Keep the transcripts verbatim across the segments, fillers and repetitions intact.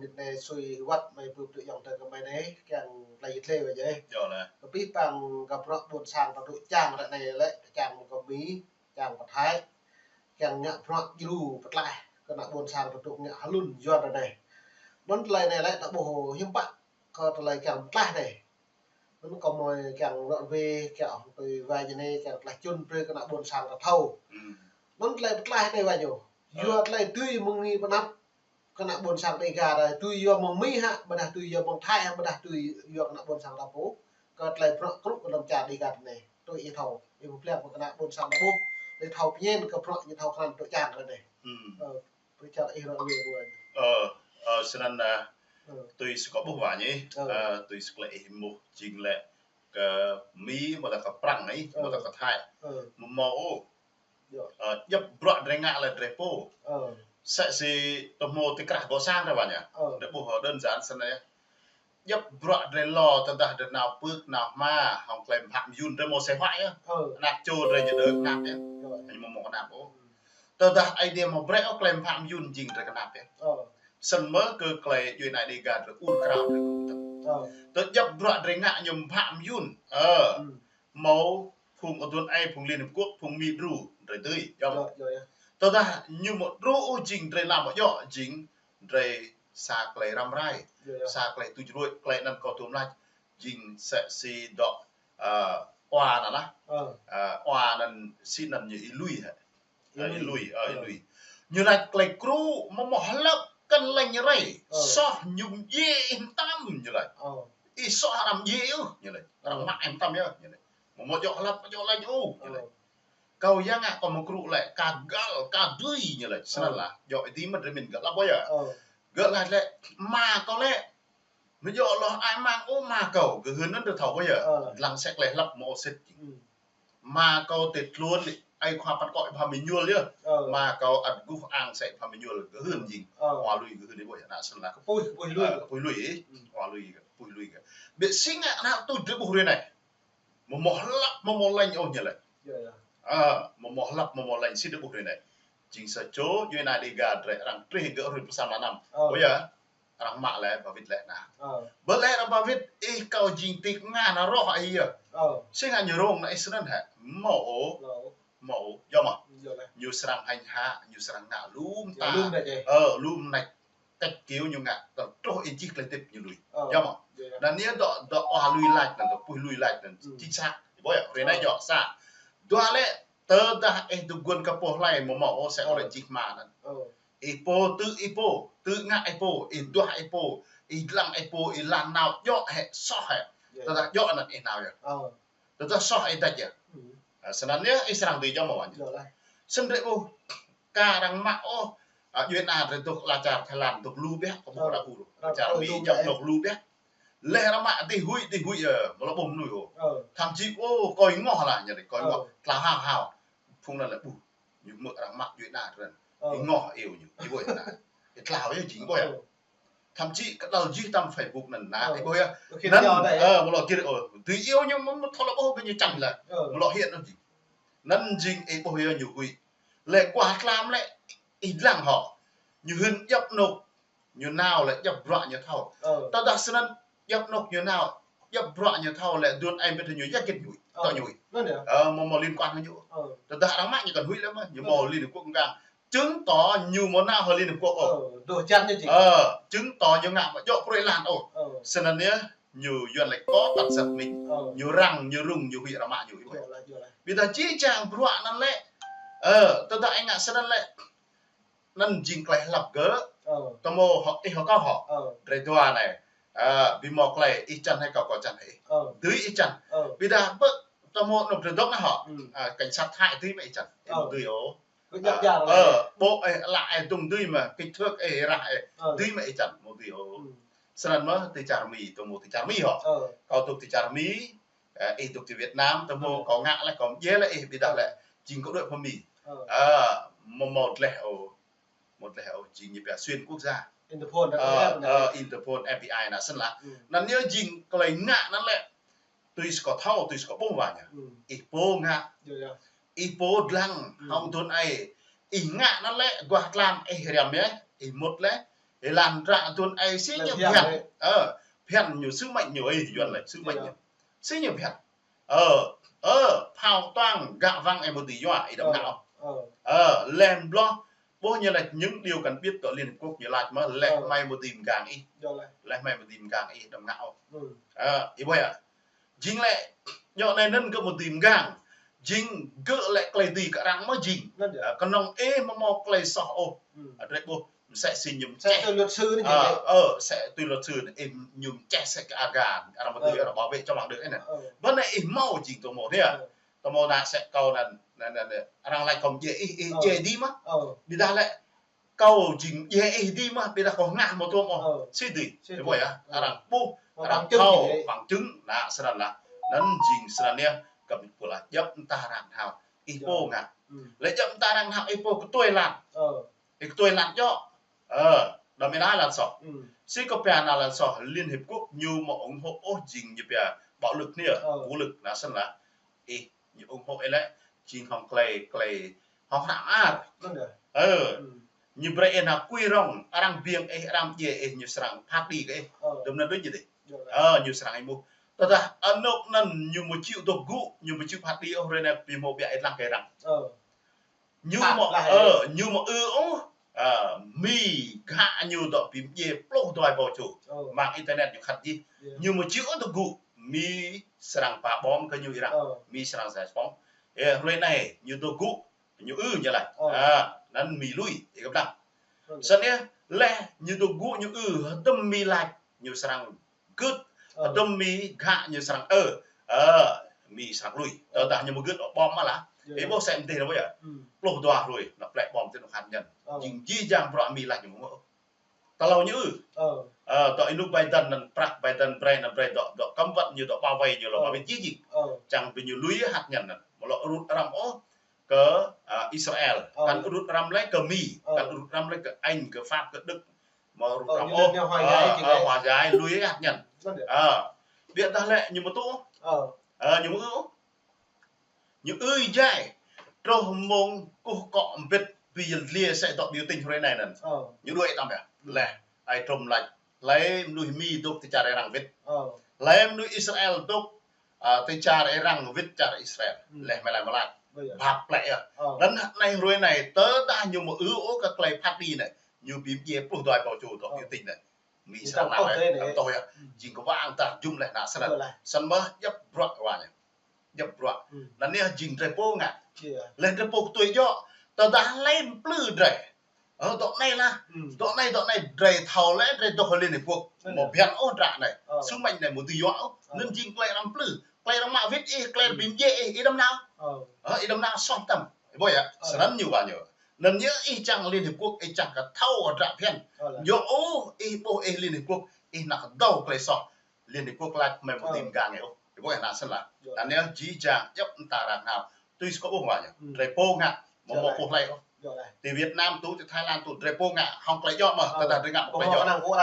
Anai sui wăt mơi pơpŭ tui yŏng tơ kơ mơi anai, kiăng tơlơi yit lĕ wă jai. Yơh lah. Kơ pih păng kơ bruă ƀôn sang ta tŭ čang ră anai lĕ, čang mơ̆ng kơ Mi, čang pơ Thái, kiăng ngă bruă djru pơtlaih kơ ană ƀôn sang ta tŭ ngă hlŭn Yuan ră anai. Anŭn tơlơi anai lĕ ta ƀuh hiư̆m pă kơ tơlơi kiăng pơtlaih anai. Anŭn kơ mơi kiăng rŏ wĕ, kiăng tui wai jơnai, kiăng pơtlaih čun brơi kơ ană ƀôn sang ta thâo. Anŭn tơlơi pơtlaih anai wă ñu. Yua tơlơi tui mơ̆ng Mi pơanăp kơ ană ƀôn sang Dega ta, tui yua mơ̆ng Mi hă, ƀôdah tui yua mơ̆ng Thái hă, ƀôdah tui yua kơ ană ƀôn sang ta pô. Kơ tơlơi bruă krŭ kơ lŏn čar Dega ta anai. Tui ih thâo, ih pơblang kơ ană ƀôn sang ta ƀuh, ih thâo pơñen kơ bruă ñu thâo krăn tŭ čang ră anai. Ơ, pơčar ih ră wĕ ruai. Ơ, ơ, snăn, ơ, tui si kâo ƀuh wă ñu, ơ, tui si klei ih hmâo jing lĕ kơ Mi, mơ̆ ta kơ Prăng anai, mơ̆ ta kơ Thái. Mơ̆ mâo ôh. Ơ, djŏp bruă drei ngă lĕ drei pô. Sĕ si tơ hmâo ti krah gŏ sang drei wă ñu. Drei ƀuh đơn giản snăn yơh. Djŏp bruă drei lo tơdah drei nao pưk, nao hma, hŏng klei mpă mơyun drei mâo sĕ huă yơh. Anak čô drei ñu đơ knap yơh. Ñu mâo mâo knap ôh. Tơdah Aê Diê mâo brei ôh klei mpă mơyun jing drei knap yơh. Snăn mơ̆ kơ klei djuê ana Dega drei ur krao drei kŭm tơ̆. Tơ djŏp bruă drei ngă ñu mpă mơyun. Ơ. Mâo phung aduôn aê, phung Liên Hiệp Quốc, phung Mi đru, drei dưi, yơh. Tơdah ñu mâo đru ôh jing drei lăm mâo djŏ jing drei sa klei răm rai, sa klei tuč ruĕ, klei anăn kâo tuôm lač, jing sĕ si dŏ, ơ, wa anăn lah. Ơ, wa anăn si anăn ñu Y Lui hă. Ơ, Y Lui, ơ, Y Lui. Ñu lač klei krŭ mâo mâo hlăp kăn lĕ ñu rei. Soh ñu mdjiê ih mtam ñu lač. Ih soh arăng mdjiê ôh ñu lač. Arăng mă ih mtam yơh ñu lač. Mâo mâo djŏ hlăp, mâo djŏ lĕ ñu ôh ñu lač. Kâo yang ngă kâo mâo krŭ lĕ, ka găl, ka dưi ñu lač. Snăn lah, djŏ ih dĭ mă drei min găl lăp ôh yơh. Gơ̆ lač lĕ, ama kâo lĕ. Mơ̆ djŏ lŏ ai mang ôh ama kâo, gơ̆ hưn anăn drei thâo ƀuh yơh. Dlăng sĕ klei hlăp mâo sĭt. Ama kâo tĕt tluôn lĕ, ai khua păn kŏ ih pha mơñuôl yơh. Ama kâo ăt guh ang sĕ ih pha mơñuôl, gơ̆ hưn jing. Wa Lui gơ̆ hưn ih ƀuh yơh, ană snăn lah. Kơ Pui, Kơ Pui Lui. Ơ, Kơ Pui Lui, Wa Lui, Kơ Pui Lui gơ̆. Bĕ si ngă ană tuč drei ƀuh rê anai. Mâo mâo hlăp, mâo mâo lĕ ôh ñu lač. Ơ, mâo mâo hlăp, mâo mâo lĕ si drei ƀuh rê anai. Jing sa čô djuê ana Dega drei arăng treh gơ̆ hruê pluh sa mlan năm. Ôh yơh. Arăng mă lĕ ba wĭt lĕ anăn. Ƀơ lĕ arăng ba wĭt, ih kâo jing ti kngan roh ih yơh. Si ngă ñu rông anăn ih snăn hă? Mâo ôh. Mâo ôh. Djŏ mơ̆? Ñu srăng hêñ hă, ñu srăng ngă lu mta. Ơ, lu mnêč. Cách kiểu ñu ngă, tơl truh ih jih klei hdĭp ñu lui. Djŏ mơ̆? Anăn ñu dŏ, dŏ Wa Lui lač anăn, dŏ Pui Lui lač anăn. Chính xác. Ih ƀuh yơh, rê anai djŏ sa. Dua lĕ, tơdah ih dôk guôn kơ pô hlai mâo mâo ôh sĕ ôh lĕ jih hma anăn. Ih pô tŭ ih pô, tŭ ngă ih pô, ih duah ih pô, ih dlăng ih pô, ih lăng nao djŏ hĕ, soh hĕ. Tơdah djŏ anăn ih nao yơh. Tơdah soh ih dač yơh. Ơ, snăn yơh ih srăng dưi djŏ mơ̆ wă ñu. Snăn drei ƀuh, ka arăng mă ôh, ơ, djuê ana drei dôk ala čar Thái Lan, dôk lu ƀiă, kơ ƀuh arăng ur. Ala čar Mi djŏ dôk lu ƀiă. Leh arăng mă dưi huĭ, dưi huĭ, ơ, mlâo ƀuh mnuih ôh. Thậm chí, ô, kơ ih ngoh lah, ñu lač, kơ ih ngoh, tlao hao hao. Phung anăn lĕ ƀuh, ñu mơ̆ arăng mă djuê ana drei. Ih ngoh iêu ñu, ih ƀuh anăn. Ih tlao yơh jing ƀuh yơh. Thậm chí kơ đăl jih tăm Facebook anăn, anăn, ih ƀuh yơh. Anăn, ơ, mlâo kir, ơ, dưi iêu ñu mơ̆, mơ̆ thâo lŏ ƀuh kơ ñu čang lah. Mlâo hiện anăn jing. Anăn jing ih ƀuh yơh ñu huĭ. Lĕ kuah tlam lĕ, ih dlăng hŏ. Ñu hưn djŏp anôk. Ñu nao lĕ djŏp bruă ñu thâo. Tơdah snăn djŏp anôk ñu nao, djŏp bruă ñu thâo lĕ aduôn aê ƀĭt ñu ya gĭt ñu huĭ, tơ ñu huĭ. Ơ, mâo mâo liên quan ñu. Tơdah arăng mă ñu kăn huĭ lĕ mơ̆, ñu mâo Liên Hợp Quốc kơngang. Chứng tỏ ñu mâo nao hŏ Liên Hợp Quốc ôh. Ơ, chứng tỏ ñu ngă mă djŏ pruê lan ôh. Snăn yơh, ñu Yuan lač có tật giật mình. Ñu răng, ñu rŭng, ñu huĭ arăng mă ñu huĭ. Ƀiădah jih jang bruă anăn lĕ. Ơ, tơdah ih ngă snăn lĕ. Anăn jing klei hlăp gơ̆. Tơmô hŏ, ih hŏ kâo hŏ. Drei dua anei. Ơ, bi mâo klei, ih čan hĕ kâo, kâo čan hĕ ih. Dưi ih čan. Ƀiădah ƀơ tơmô anôk drei dôk anei hŏ. Ơ, cảnh sát Thái dưi mơ̆ ih čan. Ih mâo dưi ôh. Ơ, ƀô̆ ih, ală ih, dŭng dưi mơ̆, kích thước ih, rah ih. Dưi mơ̆ ih čan, mâo dưi ôh. Snăn mơ̆ ti čar Mi, tơmô ti čar Mi hŏ. Kâo dôk ti čar Mi, ơ, ih dôk ti Việt Nam, tơmô kâo ngă lĕ, kâo mdjiê lĕ ih, ƀiădah lĕ jing kâo đuaĭ pơ Mi. Ơ, mâo mâo dleh ôh. Mâo dleh ôh, jing ñu pia xuyên quốc gia. Interpol, ơ, Interpol, F B I anăn snăn lah. Anăn ñu jing klei ngă anăn lĕ. Tui si kâo thâo, tui si kâo ƀuh wă ñu. Ih pô ngă. Ih pô dlăng, hŏng aduôn aê. Ih ngă anăn lĕ, guah tlam, ih hriăm yơh, ih mŭt lĕ. Ih lăng ră tuan ai si ñu phiăn. Ơ, phiăn ñu sứ mệnh ñu ih Yuan lĕ sứ mệnh ñu. Si ñu phiăn. Ơ, ơ, phao toang gak wăng ai mơ̆ dưi yua, ih đăm ngă ôh. Ơ, lĕ bloh, ƀuh ñu laĭ những điều cần biết của Liên Hiệp Quốc ñu laĭ mơ̆, lĕ hmei mơ̆ dưi mgang ih. Lĕ hmei mơ̆ dưi mgang ih đăm ngă ôh. Ơ, ih ƀuh yơh. Jing lĕ, djŏ anai anŭn gơ̆ mơ̆ dưi mgang. Jing gơ̆ lĕ klei dưi kơ arăng mơ̆ jing. Ơ, kơnơ̆ng ih mơ̆ hmâo klei soh ôh. Ơ, drơi ƀuh, msĕ si ñu msĕ. Ơ, ơ, msĕ tui luật sư anai, ih ñu mčeh sĕ kơ aga, arăng mơ̆ dưi arăng bảo vệ cho bằng được anai. Bơ anai ih hmâo jing tơmô anai. Tơmô anai sĕ kâo anŭn, anŭn, anŭn, arăng laĭ kâo mdjai ih, ih djai dih mơ̆. Ƀiădah lĕ kâo jing djai ih dih mơ̆, ƀiădah kâo hngah mơ̆ tơm ôh. Si dih. Ih ƀuh yơh, arăng ƀuh, arăng thâo, bằng chứng, anŭn snăn lah. Anŭn jing snăn yơh, kơ ƀing pô lah djŏp mơta arăng thâo. Ih pô ngă. Lĕ djŏp mơta arăng thâo, ih pô kơtuai lăng. Ih kơtuai lăng djŏ. Ơ, đăm ih nao lăng soh. Si kơ pia nao lăng soh, Liên Hiệp Quốc ñu mơ̆ ủng hộ ôh jing ñu pia bạo lực anai, vũ lực anŭn snăn lah. Ih, ñu ủng hộ ih lĕ, jing hŏng klei, klei, hŏng hră mơar. Ơ, ñu brơi ih nao kui rŏng, arăng ƀiăng ih, arăng djai ih, ñu srăng phat đĭ kơ ih. Đăm anŭn đôč jing dih. Ơ, ñu srăng ih mŭt. Tơdah anŏ anŭn ñu mơ̆ chịu dŏ gŭ, ñu mơ̆ chịu phat đĭ ôh, hrơi anai ƀing mơ̆ ƀiă ih lăng kơ arăng. Ñu mơ̆, ơ, ñu mơ̆ ư ôh, ơ, Mi gak ñu dŏ bi mdjiê pluh dua êbâo čô. Mạng internet ñu khăt jih. Ñu mơ̆ chịu ôh dŏ gŭ, Mi srăng pha bom kơ ñu ih arăng. Mi srăng giải phóng. Ơ, hrơi anai ñu dŏ gŭ, ñu ư ñu laĭ. Ơ, anŭn Mi lui, ih kơplah. Snăn yơh, lĕ ñu dŏ gŭ ñu ư, hơdôm Mi laĭ, ñu srăng gưt, hơdôm Mi gak ñu srăng ơ, ơ, Mi srăng lui. Tơdah ñu mơ̆ gưt bom mơ̆ lah. Ih ƀuh sĕ mơdih anŭn ƀuh yơh. Pluh dua hrơi, anŏ plĕ bom tui anŏ hăt ñăn. Jing jih jang bruă Mi laĭ ñu mơ̆. Tơlâo ñu ư. Ơ, dŏ ih nŭk Biden anŭn, prăk Biden brơi anŭn brơi dŏ, dŏ cấm vận ñu dŏ bảo vệ ñu lŏ bảo vệ jih jih. Čang ƀing ñu lui hăt ñăn anŭn. Mơ̆ lŏ rŭt răm ôh kơ, ơ, Israel. Kăn rŭt răm lĕ kơ Mi, kăn rŭt răm lĕ kơ Anh, kơ Pháp, kơ Đức. Mơ̆ rŭt răm ôh. Ơ, ñu nao hòa giải, ơ, hòa giải lui hăt ñăn. Ơ, ƀiădah lĕ ñu mơ̆ tŭ. Ơ, ñu mơ̆ ư. Ñu ư djai. Truh mơ̆ng kơkuh kŏ mbĭt bi yơl dliê sĕ dŏ biểu tình hrơi anai anŭn. Ñu đuaĭ tăm yơh. Lĕ, ai trôm lač. Lĕ mơnuih Mi dŏ ti čar arăng wĭt. Lĕ mơnuih Israel dŏ, ơ, ti čar arăng wĭt čar Israel. Lĕ mơ̆ laĭ mơ̆ lač. Bap plĕ yơh. Anŭn anai hrơi anai, tơdah ñu mơ̆ ư ôh kơ klei phat đĭ anai. Ñu bi mdjiê pluh dua êbâo čô dŏ biểu tình anai. Mi srăng nao lĕ, tăm tŏ yơh. Jing kơ wang tah jum lĕ anŭn snăn. Snăn mơ̆ djŏp bruă wa ñu. Djŏp bruă. Anŭn yơh jing drơi pô ngă. Lĕ drơi pô kơtuai djŏ. Tơdah lĕ mplư drơi. Ơ, dŏ anai lah. Dŏ anai, dŏ anai drơi thâo lĕ, drơi dŏ Liên Hiệp Quốc. Mơ̆ phiăn ôh dră anai. Sứ mệnh anai mơ̆ dưi yua ôh. Anŭn jing klei arăng mplư. Klei arăng mă wĭt ih, klei bi mdjiê ih, ih đăm nao. Ơ, ih đăm nao soh tăm. Ih ƀuh yơh, snăn ñu wa ñu. Anŭn yơh ih čang Liên Hiệp Quốc, ih čang kơ thâo dră phiăn. Yua ôh, ih ƀuh ih Liên Hiệp Quốc, ih nao kơdâo klei soh. Liên Hiệp Quốc lač hmei mơ̆ dưi mgang ih ôh. Ih ƀuh ih anŭn snăn lah. Anŭn yơh jih jang djŏp mơta arăng nao. Tui si kơ ƀuh wa ñu. Drơi pô ngă, mơ̆ mơ̆ pô hlơi ôh. Ti Việt Nam tŭ, ti Thái Lan tŭ, drơi pô ngă, hŏng klei djŏ mơ̆, tơdah drơi ngă mơ̆ klei djŏ.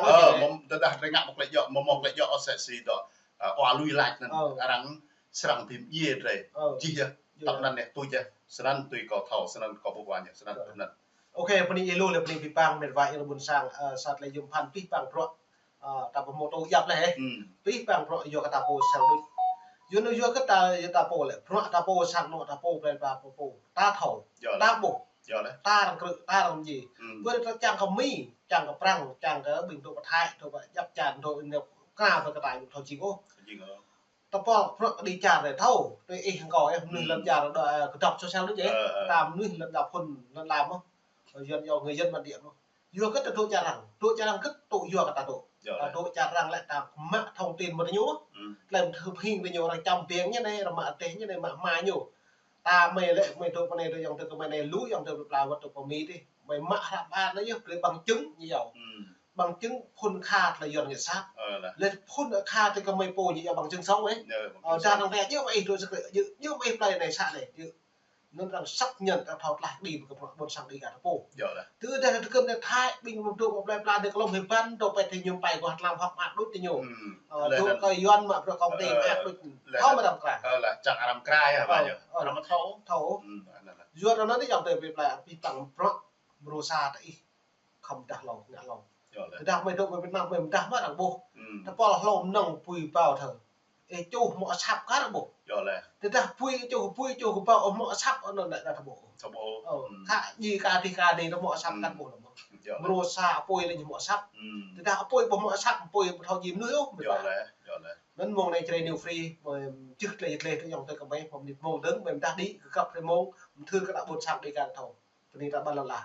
Ơ, mơ̆ tơdah drơi ngă mơ̆ klei djŏ, mơ̆ mơ̆ klei djŏ ôh sĕ si dŏ, ơ, wa lui lač anŭn. Arăng srăng bi mdjiê drơi. Jih yơh. Tăm anŭn yơh tui yơh. Snăn tui kâo thâo, snăn kâo ƀuh wa ñu, snăn tui anŭn. Ôkê, bơni ih lu lĕ bơni abih bang met wa ih ƀuôn sang, ơ, sat lĕ yôm phăn abih bang bruă. Ơ, ta pơhmô tơ yap lĕ hĕ. Abih bang bruă yua kơ ta pô sang đuč. Yua anŭn yua kơ ta, yua ta pô lĕ. Bruă ta pô sang anŏ ta pô, plei pla pô pô. Ta thâo. Ta ƀuh. Ta arăng krư̆, ta arăng mdjiê. Ƀơi ta čang kơ Mi, čang kơ Prăng, čang kơ ƀing dŏ pơ Thái, dŏ pơ djăp čan, dŏ anai kơ ta ƀu thâo jing ôh. Jing ôh. Ta pô bruă kơ đi čar anai thâo, tui ih hăng kâo ih mơnuih lŏn čar dŏ, ơ, kơdŏp sô sel đôč yơh. Ta mơnuih lŏn čar phŭn lŏn lam mơ̆. Yuan yua người dân bản địa mơ̆. Yua kơ ta dŏ čar arăng, dŏ čar arăng kơ dŏ yua kơ ta dŏ. Ta dŏ čar arăng lĕ ta mă thông tin mơ̆ tơ ñu. Tơlơi mơ̆ thâo phing tơ ñu arăng čăm biêng ñu anai, arăng mă teh ñu anai, mă hma ñu. Ta mơi lĕ, mơi dŏ pơ anai dŏ yŏng tơ kơ mơi anai lu, yŏng tơ pla wơ̆t dŏ pơ Mi dih. Mơi mă hră mơar anai yơh, brơi bằng chứng ñu yua. Bằng chứng phŭn kha tơlơi Yuan ñu sat. Lĕ phŭn kha tơ kơ mơi pô ñu yua bằng chứng sống ih. Ơ, čar arăng tĕ ñu mơi ih dŏ săk, ñu mơi ih plei anai sat lĕ. Anŭn arăng xác nhận ta thâo tơlơi đi kơ bruă ƀôn sang đi kơ ta pô. Tơdah ta kơ̆m anai Thái, ƀing dŏ pơ plei pla anai kơ lŏm hơbăn, dŏ pơ tơ ñu pai kơ hơtlam hŏk mă đôč tơ ñu. Ơ, dŏ kơ Yuan mă bruă công ty mă đôč. Thâo mơ̆ arăng kra. Ơ, lĕ čang arăng kra yơh, wa ñu. Arăng mơ̆ thâo. Thâo. Yuan anŭn anai yua tơ plei pla abih bang bruă mrô sa tơ ih. Khŏm dah lŏ, ngă lŏ. Tơdah mơi dŏ mơi Việt Nam mơi mơdah mă arăng ƀuh. Tơpul hlô mơnơ̆ng apui pao thơ. Ê čuh hmâo asăp kar ƀuh. Tơdah apui čuh, apui čuh kơ pao hmâo asăp anŭn đa đa tơƀuh. Khă ji ka tih ka dih hmâo asăp kar ƀuh lăm. Mrô sa apui lĕ hmâo asăp. Tơdah apui ƀu hmâo asăp, apui ƀu thâo ji mơnuih ôh. Anŭn mông anai Jrai New Free, mơi čih tơlơi tơlơi tui yŏng tui kơ mơi, mơi mơnit mông dơ̆ng, mơi mơdah đĭ, kơ găp tơlơi mông, mơthưr kơ đa ƀôn sang đĭ kơ thâo. Bơni ta ƀă lŏn ala.